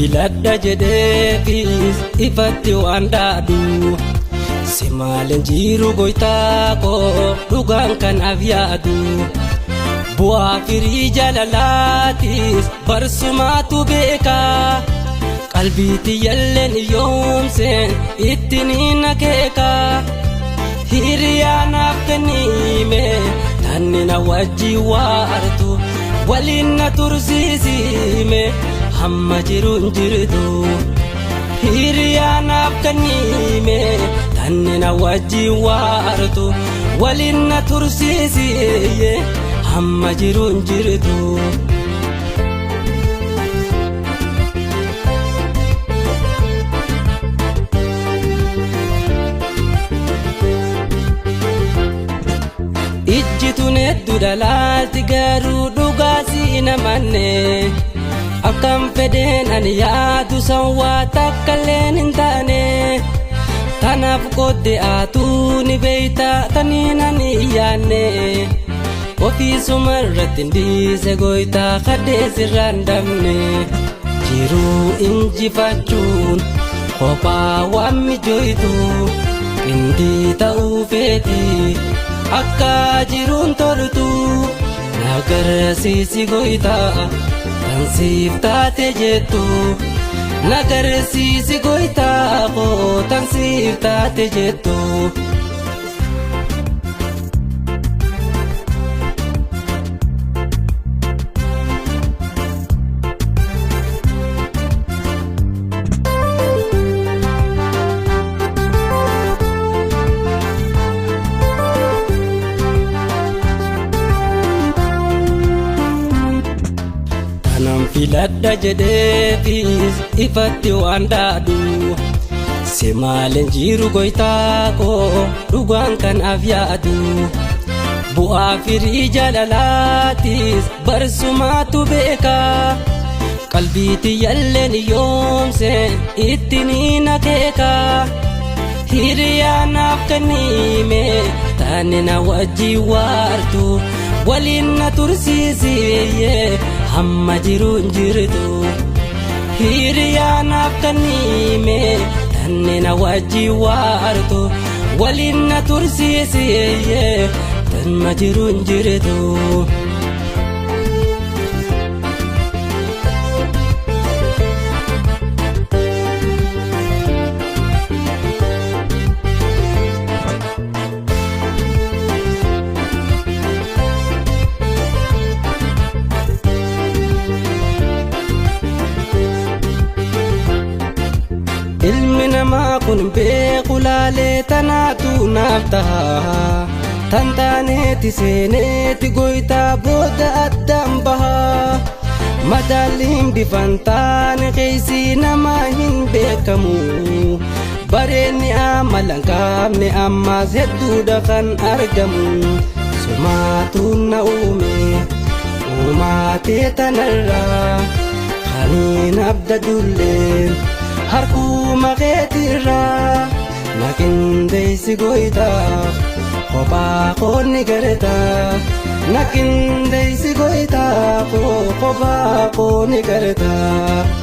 Filadha jedheefis ifatti waan dhaadhu. Si maalen jiru goytaa koo dhugaan kanaaf yaadu. Bu'aa firii jaalalaatis barsumaatu beekaa. Qalbii tiyyalleen yoomseen ittiin hin akeekaa. Hiriyaa naaf kennime tanni na wajji waartu waliin na tursiisime hamma jiruun jirtu. Hiriyaa naaf kennime tanni na wajji waartu waliin na tursiisime hamma jiruun jirtu. Ijji tun hedduu dhalaalti garuu dhugaa si namanne. Akkam fedheen ani yaadu san waa takka illeen hin taane. Tanaaf qooddee atuu ni beeyta taniin ani yaanne. Ofiisuma irratti hin dhiise goytaa kaddee sirraan dabne. Jiruu injifachuun kophaa waan mijoytu qindii ta'uu feeti akka jiruun toltu nagarsiisi goytaa tan siif taate jettu nagarsiisi goytaa koo tan siif taate jettu. Tanan filadha jedheefis ifatti waan dhaadhu. Si maalen jiru goytaa koo dhugaan kanaaf yaadu. Bu'aa firii jaalalaatis barsumaatu beekaa. Qalbii tiyyalleen yoomseen ittiin hin akeekaa. Hiriyaa naaf kennime taane na wajji waartu waliin na tursiisee hamma jiruun jirtu. Hiriyaa naaf kennime taane na wajji waartu waliin na tursiisee hamma jiruun jirtu. Ilmi namaa kun beeku laalee tanaatu naaf taha. Tan taaneeti seeneeti goytaa booda addaan baha. Madaalliin bifan taane keessi namaa hin beekamu. Bareenni amala hin qabne ammaas hedduudha kan argamu. Sumaatu na uume uumaatee tanarraa. Kaniin abdadullee harkuma keetirraa na qindeessi goytaa kophaa koonni gartaa. Na qindeessi goytaa kophaa koonni gartaa.